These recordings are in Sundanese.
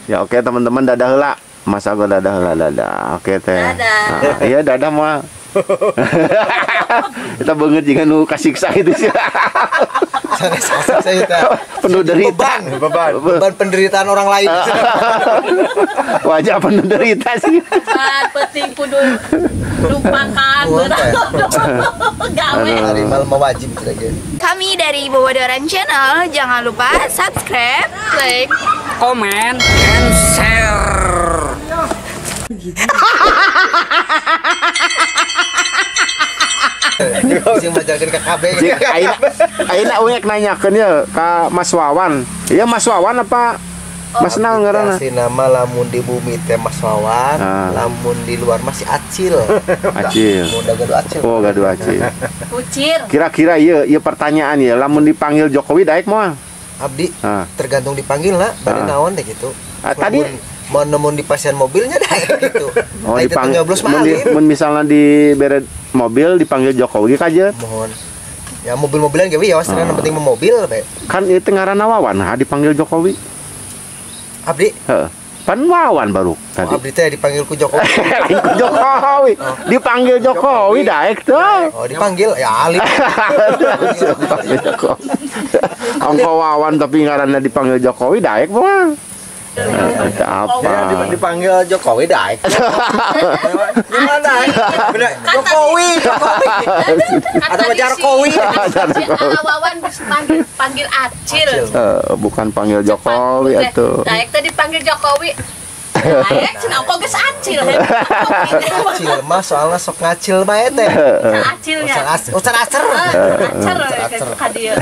Ya oke teman-teman, dadah heula. Mas Ago dadah heula, dadah. Oke teh. Dadah. Nah, iya dadah mah. Kita banget jika nu kasiksa itu sih. Penuh derita, beban penderitaan orang lain. Wajah penuh derita sih. Penting kudu lupakan gawe. Hari malam wajib lagi. Kami dari Bobodoran Channel, jangan lupa subscribe, like, comment, and share. Sing majarkeun ka KB. Ayeuna uek nanyakeun ye ka Mas Wawan. Iya Mas Wawan apa Mas naon ngaranna? Kasih nama lamun di bumi teh Mas Wawan, lamun di luar masih Acil. Acil. Mun gaduh Acil. Oh, gaduh Acil. Kucir. Kira-kira ieu ieu pertanyaan ieu lamun dipanggil Jokowi daek moal? Abdi tergantung dipanggil lah, bade naon teh gitu. Tadi mau nemun di pasien mobilnya dah gitu. Oh, dipanggil mun misalnya di bere mobil dipanggil Jokowi kaje. Mohon. Ya mobil-mobilan ge ya yang penting mobil bae. Kan ieu teh ngaranna Wawan, ha dipanggil Jokowi. Abdi? Heeh. Pan Wawan baru tadi. Oh, abdi teh dipanggil ku Jokowi. Lain ku Jokowi. Dipanggil Jokowi daek tuh. Oh, dipanggil ya alim. Jokowi. Ongko Wawan tapi ngaranna dipanggil Jokowi daek mah. Apa? Ya, dipanggil Jokowi daek. Gimana? Jokowi, Jokowi. Atau Jarkowi. Wawan panggil Acil. Bukan panggil Jokowi atuh. Daek tadi panggil Jokowi. Daek cenah kok geus Acil. Acil mah soalnya sok ngacil bae teh. Acilnya. Ucar acer. Acer ka dieu.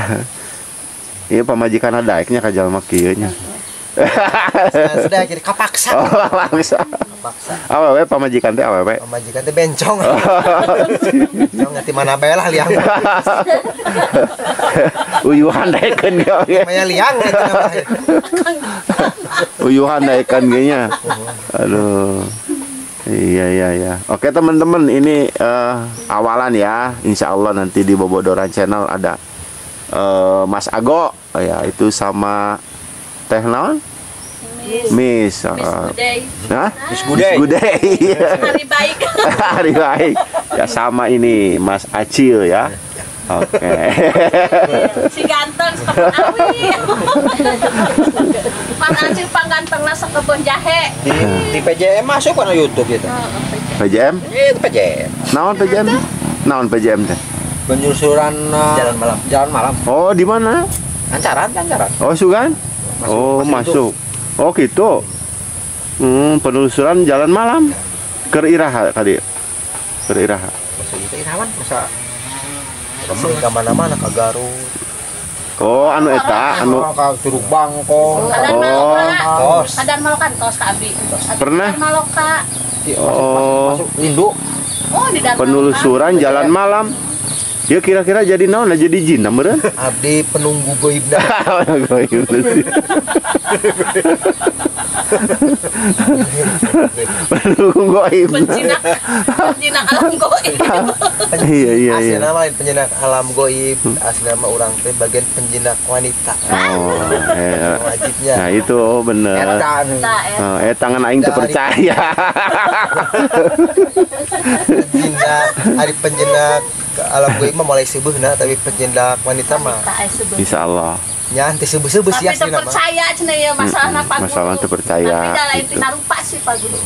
Ieu pamajikan daeknya ka jalma kieu nya. Sudah jadi kapaksa. Oh, kapaksa. Kapaksa. Awewe pamajikan teh awewe. Pamajikan teh bencong. Bencong nanti mana bae lah liang. Uyuhan daekeun ge oge. Maya liang eta mah. Uyuhan daekeun ge nya. Aduh. Iya iya iya. Oke teman-teman, ini awalan ya. Insya Allah nanti di Bobodoran Channel ada Mas Ago ya, itu sama Teh naon? Miss. Miss. Miss Hah? Miss Gudey. Miss Gudey. Hari baik. Hari baik. Ya sama ini Mas Acil ya. Oke. Si ganteng sekebun awi. Mas Acil panggantengna sekebun jahe. Di PJM masuk kana YouTube gitu. PJM? Itu PJM. Naon PJM? Naon PJM teh? Penyusuran jalan malam. Jalan malam. Oh, di mana? Ancaran, Ancaran. Oh, sugan? Masuk, oh, masuk. Oh, gitu. Penelusuran jalan malam. Keur iraha kali. Keur iraha. Masa itu irawan masa sering ka mana-mana ka Garut. Oh, anu eta, anu ka Curug Bangkong. Oh, tos. Kadan Malokan tos ka abi. Pernah? Maloka. Oh, masuk Lindu. Oh, di penelusuran jalan malam. Ya kira-kira jadi naon jadi jin meureun? Abdi penunggu goibna. Penunggu goib. Penjinak alam goib. Iya iya iya. Asli nama penjinak alam goib, asli nama urang teh bagian penjinak wanita. Oh, wajibnya. Nah itu bener. Tangan aing teu percaya. Penjinak, hari penjinak alam goib mah mulai seubeuna, tapi penjinak wanita mah insyaallah. Ya, teu seubeus-seubeus ya sih nama. Tapi percaya cenah ya masalahna Pak Guru. Masalah teu percaya. Tapi da lain tina rupa sih Pak Guru.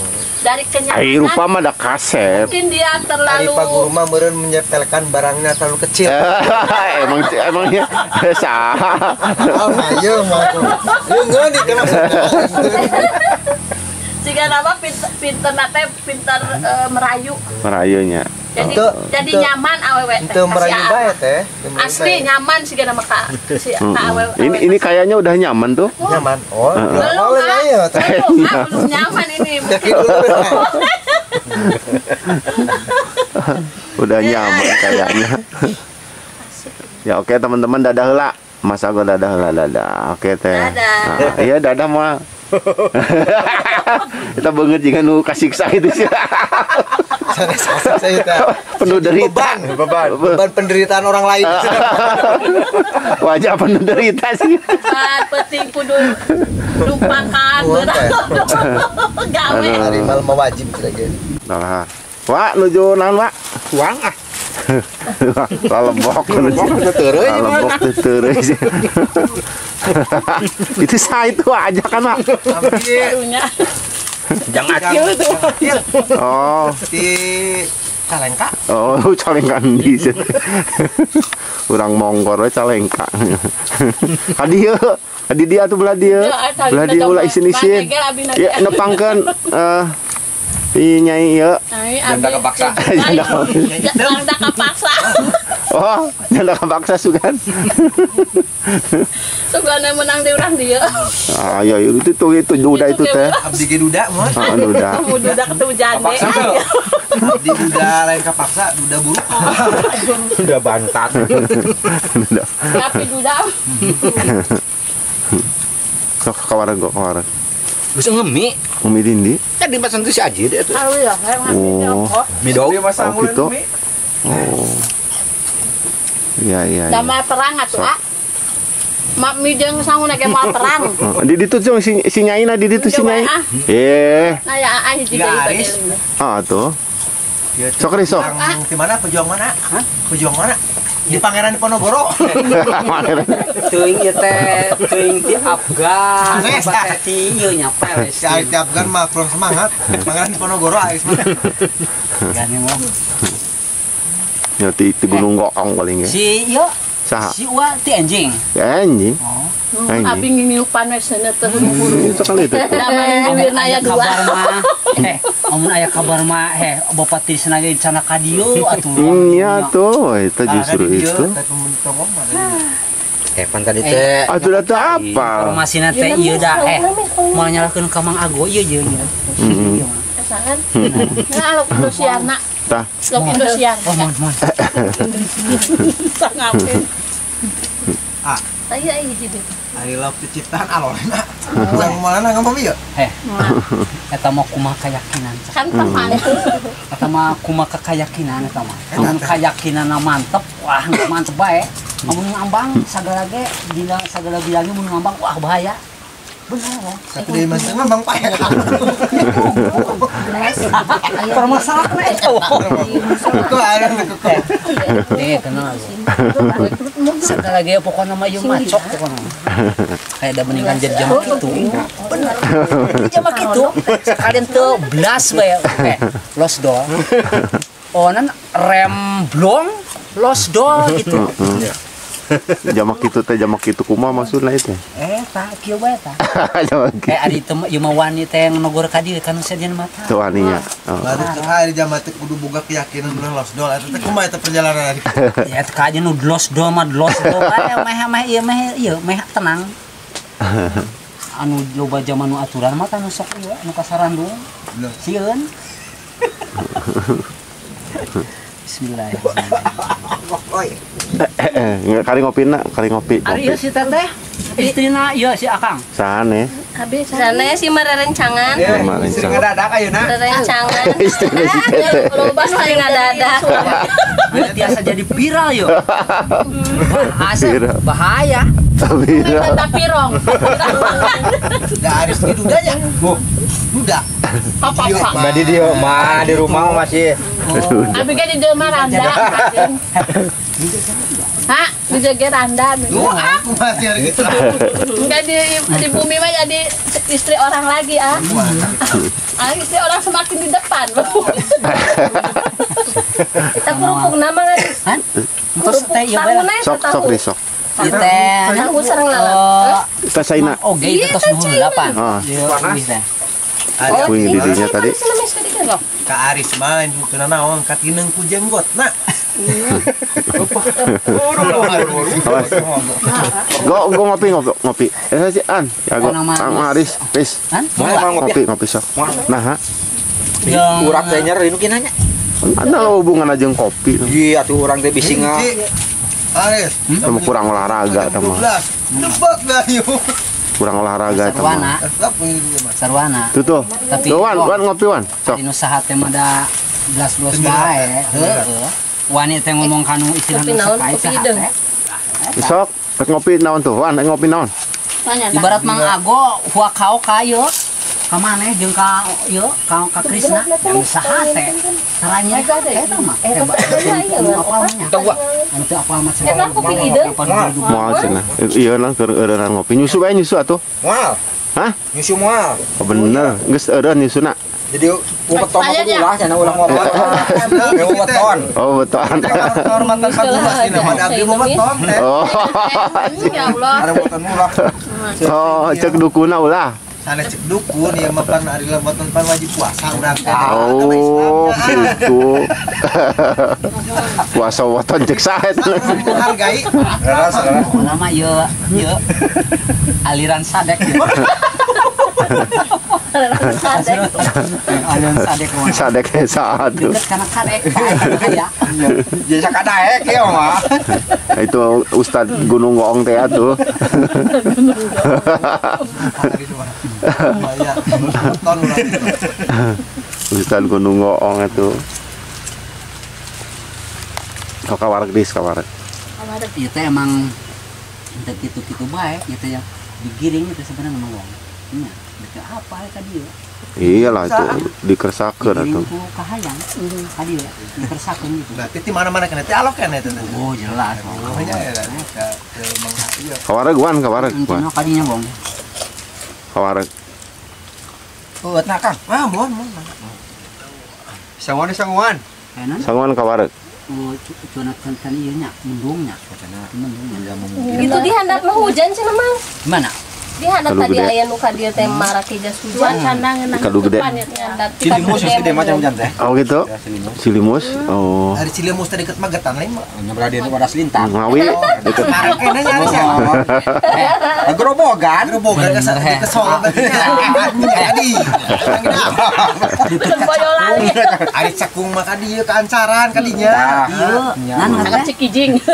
Dari kenyataan. Ai rupa mah da kasep. Mungkin dia terlalu. Ari Pak Guru mah meureun menyepelkan barangnya terlalu kecil. Emang emangnya sah. Oh, ayo mah. Leungeun di teh maksudna. Jika nama pinter nate pinter merayu. Merayunya. Jadi jadi nyaman awewe teh. Teu merayu bae teh. Asli nyaman sih nama ka si ka awewe. Ini kayaknya udah nyaman tuh. Nyaman. Oh, belum belum nyaman ini. Udah nyaman kayaknya. Ya oke teman-teman, dadah heula. Mas Ago dadah heula, dadah. Oke teh. Dadah. Iya dadah mah. Kita banget jika nu kasiksa itu sih. Penuh derita, beban penderitaan orang lain. Wajah penuh derita sih. Penting kudu Lupakan gawe. Hari malam wajib lagi. Nah. Wak nuju naon, Wak? Tuang ah. Lalembok teu lalembok teu Itu saya itu aja kan, Wak. Jangan acil itu. Oh. Di Calengka. Oh, Calengka di. Urang Mongkor we Calengka. Ka dieu, ka di dia tuh belah dieu. Belah dieu ulah isin-isin. Ya nepangkeun nyai ieu. Janda kepaksa. Janda kepaksa. Oh, janda kepaksa sugan. Sugan menang di urang dieu. Ah, ya itu tuh itu duda itu teh. Abdi ge duda mah. Heeh, duda. Duda ketemu jande. Abdi duda lain kepaksa, duda buruk. Duda bantat. Tapi duda. Sok kawareng kok kawareng. Geus ngemi. Ngemi dindi. Tadi pasan teh si Aji deh tuh. Oh. Mie dog. Oh gitu. Oh. Iya iya. Damai perang atuh, ah. Mak mie jeung sanguna ge moal perang. Di ditu jeung si nyaina di ditu si nyai. Eh. Nah ya ah hiji deui. Ah tuh. Sok ri sok. Di mana pejuang mana? Hah? Pejuang mana? Di Pangeran Diponegoro. Teuing ieu teh, teuing ti Afgan, teh ti ieu nya Palestina. Si Afgan mah kurang semangat. Pangeran Diponegoro ais mah. Gane mah. Ya ti Gunung Goong paling ge. Si ieu saha? Si Uwa ti anjing. Anjing. Oh. Abi nginiupan we seuneu teh huru-huru. Itu kan itu. Bibirna aya dua. Amun aya kabar mah bapak ti senage cana ka dieu atuh. Iya tuh, itu justru itu. Pan tadi teh. Atuh da teu apa? Informasina teh ieu da moal nyalahkeun ka Mang Ago ieu jeung ieu. Pasangan. Nah, lauk Indosiarna. Tah. Lauk Indosiar. Oh, mohon. Sangapin. Ah. Aya hiji deui. Ari lauk ciptaan alolena. Urang mana ngomong ieu? Eta mah kumaha keyakinan. Kan teman. Eta mah kumaha keyakinan eta mah. Amun keyakinanna mantep, wah mantep bae. Amun ngambang sagala ge dina sagala bilangnya mun ngambang wah bahaya. Bener ya. Tapi dari masa ngambang pae. Permasalahan eta. Kok ada kok. Kenal. Sagala ge pokona mah ieu macok pokona. Kayak ada mendingan jadi jamak itu. Bener. Jamak itu sekalian teu blas bae. Los dol. Onan rem blong los dol gitu. Jamak itu teh jamak itu kumaha maksudna itu? Tah kieu bae tah. Ari teu ieu mah wani teh nogor ka dieu kan sejen mata. Teu waninya. Baru teh ari jamak teh kudu boga keyakinan bener los dol eta teh kumaha eta perjalanan ari. Ya teh ka nu los dol mah los dol bae meh meh ieu meh ieu meh tenang. Anu loba jaman nu aturan mah tah nu sok ieu anu kasarandung. Sieun. Bismillahirrahmanirrahim. Kari ngopi nak, kari ngopi. Ari ieu si teteh, istrina ieu si Akang. Sane. Abi sane si marerencangan. Istri ngadadak ayeuna. Rerencangan. Istrina si teteh. Istri ngadadak. Ieu tiasa jadi viral yo. Asep bahaya. Viral. Tapi rong. Da ari si dudanya. Duda. Apa apa? Di dia mah di rumah masih. Abi ge di dieu mah randa. Hah, di dieu randa. Wah, aku masih hari gitu. Enggak di bumi mah jadi istri orang lagi ah. Ah, istri orang semakin di depan. Kita kerupuk nama guys. Hah? Terus teh ieu bae. Sok sok di sok. Ieu teh tahu sareng lalap. Teh saina. Oge itu tos nuhun 8. Heeh. Oh, ini didinya tadi. Ka Aris mah itu naon katineng ku jenggot na. Go go ngopi ngopi ngopi. Eh si An, ya go. Ang Aris, Riz. Ngopi ngopi sok. Nah, ha. Urang teh nyeri nu kinanya. Ada hubungan aja kopi. Iya atuh urang teh bisi nga. Aris, kurang olahraga teman. Tebak dah yuk. Kurang olahraga sarwana. Sarwana. Tuh tuh. Tapi wan, wan ngopi wan. Sok. Dinu saha teh mah da belas-belas bae. Heeh. Wani teh ngomong kanu istilah nu saha teh. Sok, rek ngopi naon tuh? Wan, rek ngopi naon? Ibarat Mang Ago huakao ka ieu ka maneh jeung ka ieu ka Krisna yang saha teh. Taranya eta mah hebat. Anu teu apal mah cenah. Moal cenah. Ieu lah keur eureunnan ngopi nyusu bae nyusu atuh. Moal. Hah? Nyusu moal. Oh, bener, geus eureun nyusuna. Jadi weton mah ulah cenah ulah ngobrol. Weton. Oh, weton. Kehormatan Pak Bupati mah abdi mah weton teh. Oh. Ya Allah. Ada weton ulah. Oh, cek dukuna ulah. Sanes cek dukun ieu mah pan ari weton pan wajib puasa urang teh. Oh, gitu. Puasa weton cek saha eta. Hargai. Lama ieu ieu aliran sadek. Aliran sadek. Sadek saha tuh. Deket kana kadek ya. Jadi sakadaek ya mah. Itu Ustad Gunung Goong teh atuh. Ustad Gunung Goong atuh. Kok kawarek dis kawarek. Ieu teh emang teu kitu-kitu bae ieu teh digiring itu sebenarnya mah wong. Nya, deket apa ya ka dieu? Iyalah itu dikersakeun atuh. Digiring ku kahayang ka dieu dikersakeun gitu. Berarti di mana-mana kena teh alok kan eta teh. Oh, jelas. Kawarek wan kawarek. Wan kadinya wong. Kawarek. Heueut na Kang. Wah, mohon mohon. Sanguan sanguan. Sanguan kawarek. Oh, cuaca kan ieu nya, mendung nya. Mendung nya. Itu di handap mah hujan cenah Mang. Gimana? Di handap tadi aya nu ka dieu teh marake jas hujan candang ngeunah. Kadu gede. Cilimus geus gede macam hujan teh. Oh gitu. Cilimus. Oh. Hari Cilimus teh deket Magetan lain mah. Nyebrang di Wadas Lintang. Ngawi deket. Marakena nya harus ya. Gerobogan, gerobogan ke Solo berarti nya. Jadi. Boyolali. Ari cakung mah ka dieu ke Ancaran ka dinya. Ieu. Nan ngaran Cikijing.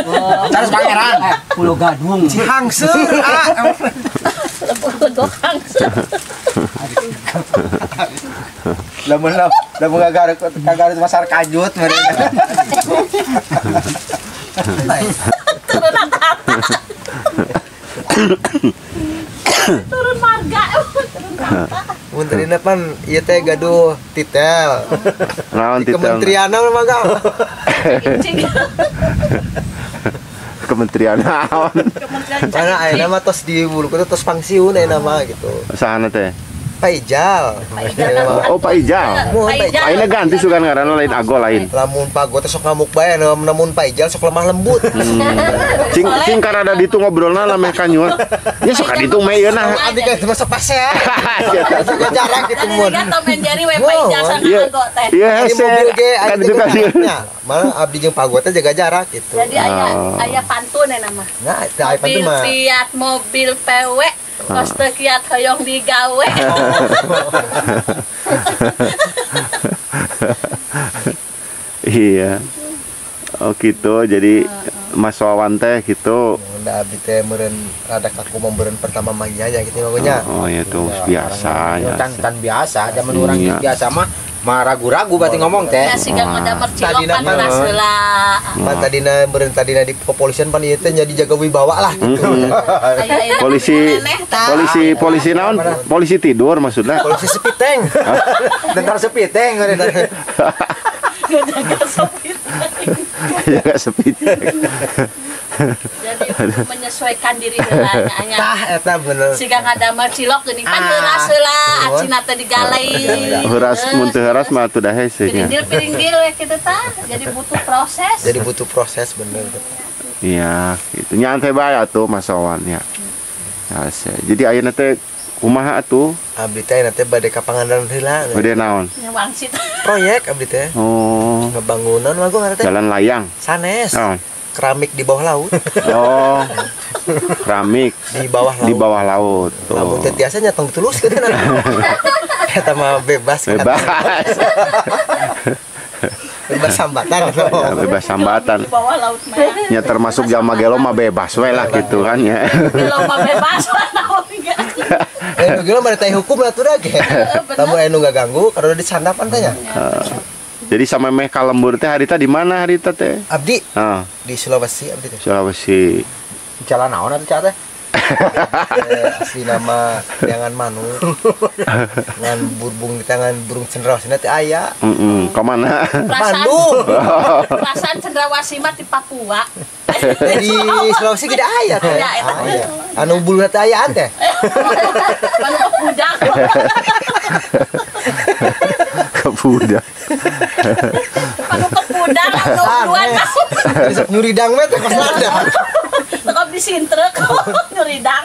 Charles Pangeran. Pulau Gadung. Cihangseur ah. Legok hangseur. Lamun lamun kagarut pasar kanjut mereka. Turun apa? Turun marga, turun kata. Mun tadina pan ieu teh gaduh titel. Naon titel? Kementerian naon mah Kang? Kementerian naon? Karena ayeuna mah tos di bulu tos pangsiun ayeuna mah gitu. Sahana teh? Pak Ijal. Oh, Pak Ijal. Ayeuna ganti sugan ngaranna lain Ago lain. Lamun Pak Ago teh sok ngamuk bae, namun Pak Ijal sok lemah lembut. Cing cing karada ditu ngobrolna lameh kanyuan. Nya sok ka ditu meh ieu nah. Abdi kan masuk pasea. Jaga jarak gitu mun. Jadi Tom and Jerry we Pak Ijal sama Ago teh. Iya hese. Kan ditu kan. Malah abdi jeung Pak Ago teh jaga jarak gitu. Jadi aya aya pantun eta mah. Nah, aya pantun mah. Mobil Fiat, mobil PW. Kos teu kiat hoyong digawe. Iya. Oh gitu. Jadi Mas Wawan teh gitu. Udah abdi teh meureun rada kaku meureun pertama mah nya gitu maksudnya. Oh ya tuh biasa ya. Kan biasa zaman urang biasa mah mah ragu-ragu berarti ngomong teh. Ya siga ngoda mercilok pan ulah heula. Pan tadina meureun tadina di kepolisian pan ieu teh jadi jaga wibawa lah gitu. Polisi polisi polisi naon? Polisi tidur maksudnya. Polisi sepiteng. Tentara sepiteng. Jaga sepiteng. Jaga sepiteng. Jadi menyesuaikan diri heula nya. Tah eta bener. Siga ngadamel cilok geuning pan heuras heula, acina teh digalai. Heuras mun teu heuras mah atuh da hese nya. Piringgil-piringgil we kitu tah. Jadi butuh proses. Jadi butuh proses bener. Iya, gitu. Nyantai bae atuh Mas Wawan nya. Hese. Jadi ayeuna teh kumaha atuh? Abdi teh ayeuna teh bade ka Pangandaran heula. Bade naon? Wangsit. Proyek abdi teh. Oh. Ngebangunan mah gua teh. Jalan layang. Sanes. Naon? Keramik di bawah laut. Oh. Keramik di bawah laut. Di bawah laut. Lamun teh tiasa nya tong tulus kitu nah. Eta mah bebas. Bebas. Bebas hambatan. Ya, bebas hambatan. Di bawah laut mah. Ya termasuk jalma gelo mah bebas we lah gitu kan ya. Gelo mah bebas naon ge. Nu gelo mah teh hukum atuh da ge. Lamun anu ganggu kada disandapan teh nya. Jadi sama meh ka lembur teh harita di mana harita teh? Abdi. Di Sulawesi abdi teh. Sulawesi. Jalan naon atuh teh? Asli nama jangan manuk. Ngan burbung di tangan burung cendrawasih teh aya. Heeh, ka mana? Bandung. Perasaan cendrawasih mah di Papua. Di Sulawesi tidak aya teh. Aya. Anu buluna teh ayaan teh. Manuk kebudak. Kebudak. Manuk kebudak anu dua masuk. Nyuridang mah teh kos lada. Tekop di sintrek nyuridang.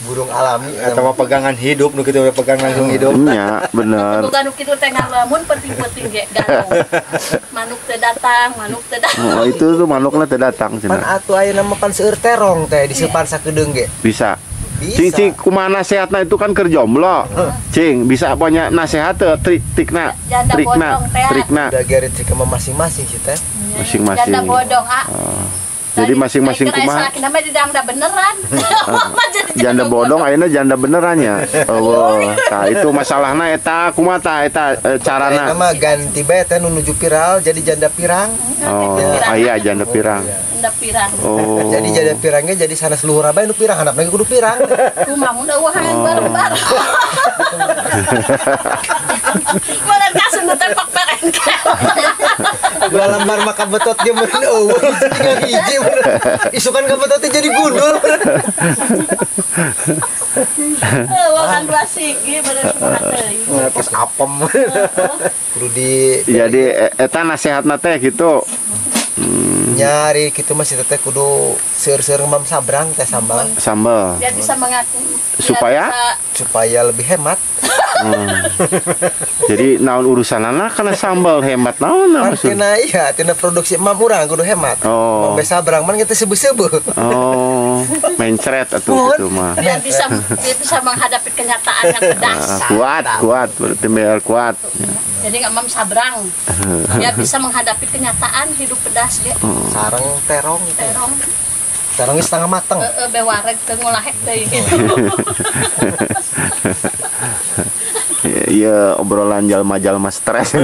Burung alami atau pegangan hidup nu kitu udah pegang langsung hidup. Nya, bener. Bukan nu kitu teh ngalamun penting-penting ge galau. Manuk teu datang, manuk teu datang. Oh, itu tuh manukna teu datang cenah. Pan atuh ayeuna mah pan seueur terong teh diseupan sakedeung ge. Bisa. Cing, cing, kumaha nasehatna itu kan keur jomblo. Cing, bisa punya nasehat teu trikna. Trikna, trikna. Udah gere trik sama masing-masing sih teh. Masing-masing. Janda bodong, ah. Jadi masing-masing kumaha. Salaki nama janda beneran. Janda bodong ayeuna janda beneran ya. Oh, tah itu masalahna eta kumaha tah eta carana. Eta mah ganti bae teh nu nuju viral jadi janda pirang. Oh, iya janda pirang. Janda pirang. Oh. Jadi janda pirangnya jadi sanes luhur bae nu pirang handapna ge kudu pirang. Kumaha mun eueuh hayang barbar. Meureun kasun nu tempak perengkel. Dua lembar maka betot ge meureun eueuh tinggal hiji meureun. Isukan kabetotnya jadi gundul. Wakan dua sigi bener kumaha teuing. Terus apem. Kudu di jadi eta nasehatna teh gitu. Nyari gitu masih teteh kudu seur-seur ngemam sabrang teh sambal. Sambal. Biar bisa mengaku supaya supaya lebih hemat. Jadi naon urusanana karena sambal hemat naon maksudna? Iya, tina produksi emam urang kudu hemat. Oh. Mambe sabrang man kita seubeuh-seubeuh. Oh, mencret atuh gitu mah. Biar bisa menghadapi kenyataan yang pedas. Kuat, kuat berarti biar kuat. Jadi nggak mam sabrang. Biar bisa menghadapi kenyataan hidup pedas ge. Sareng terong gitu. Terong. Terongnya setengah mateng. Heeh, bewareg teu ngulahek teuing gitu. Iya, obrolan jalma-jalma stres.